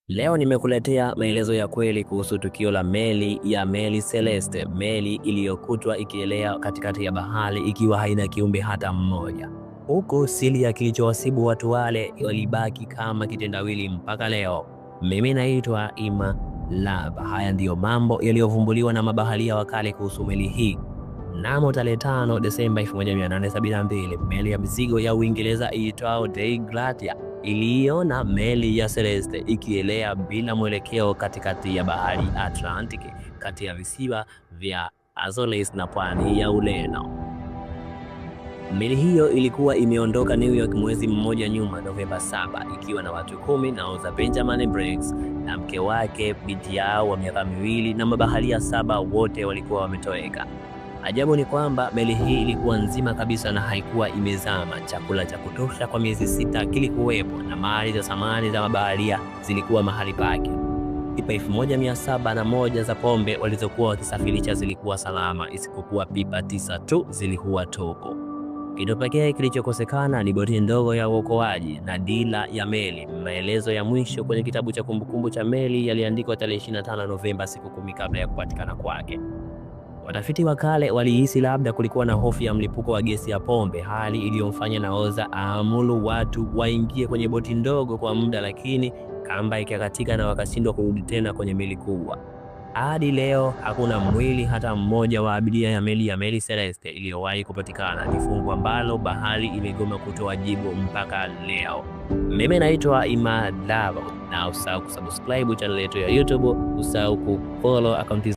Leo nimekuletea maelezo ya kweli kuhusu tukio la meli ya Mary Celeste, meli iliyokutwa ikielea katikati ya bahari ikiwa haina kiumbe hata mmoja, huku siri ya kilichowasibu watu wale walibaki kama kitendawili mpaka leo. Mimi naitwa Ima Lab. Haya ndiyo mambo yaliyovumbuliwa na mabaharia wa kale kuhusu meli hii. Mnamo tarehe 5 Desemba 1872, meli ya mizigo ya Uingereza iitwayo Dei Gratia iliiona meli ya Celeste ikielea bila mwelekeo katikati ya bahari Atlantic kati ya visiwa vya Azores na pwani ya Ureno. Meli hiyo ilikuwa imeondoka New York mwezi mmoja nyuma, Novemba 7, ikiwa na watu 10, nahodha Benjamin Briggs na mke wake, binti yao wa miaka 2 na mabaharia 7, wote walikuwa wametoweka. Ajabu ni kwamba meli hii ilikuwa nzima kabisa na haikuwa imezama. Chakula cha kutosha kwa miezi 6 kilikuwepo na mali za samani za mabaharia zilikuwa mahali pake. Pipa 1701 za pombe walizokuwa wakisafirisha zilikuwa salama, isipokuwa pipa 9 tu zilikuwa tupu. Kitu pekee kilichokosekana ni boti ndogo ya uokoaji na dira ya meli. Maelezo ya mwisho kwenye kitabu cha kumbukumbu cha meli yaliandikwa tarehe 25 Novemba, siku 10 kabla ya kupatikana kwake. Watafiti wa kale walihisi labda kulikuwa na hofu ya mlipuko wa gesi ya pombe, hali iliyomfanya nahodha aamuru watu waingie kwenye boti ndogo kwa muda, lakini kamba ikakatika na wakashindwa kurudi tena kwenye meli kubwa. Hadi leo hakuna mwili hata mmoja wa abiria ya meli ya Mary Celeste iliyowahi kupatikana. Ni fungu ambalo bahari imegoma kutoa jibu mpaka leo. Mimi naitwa Ima Love, na usahau kusubscribe channel yetu ya YouTube, usahau kufollow akaunti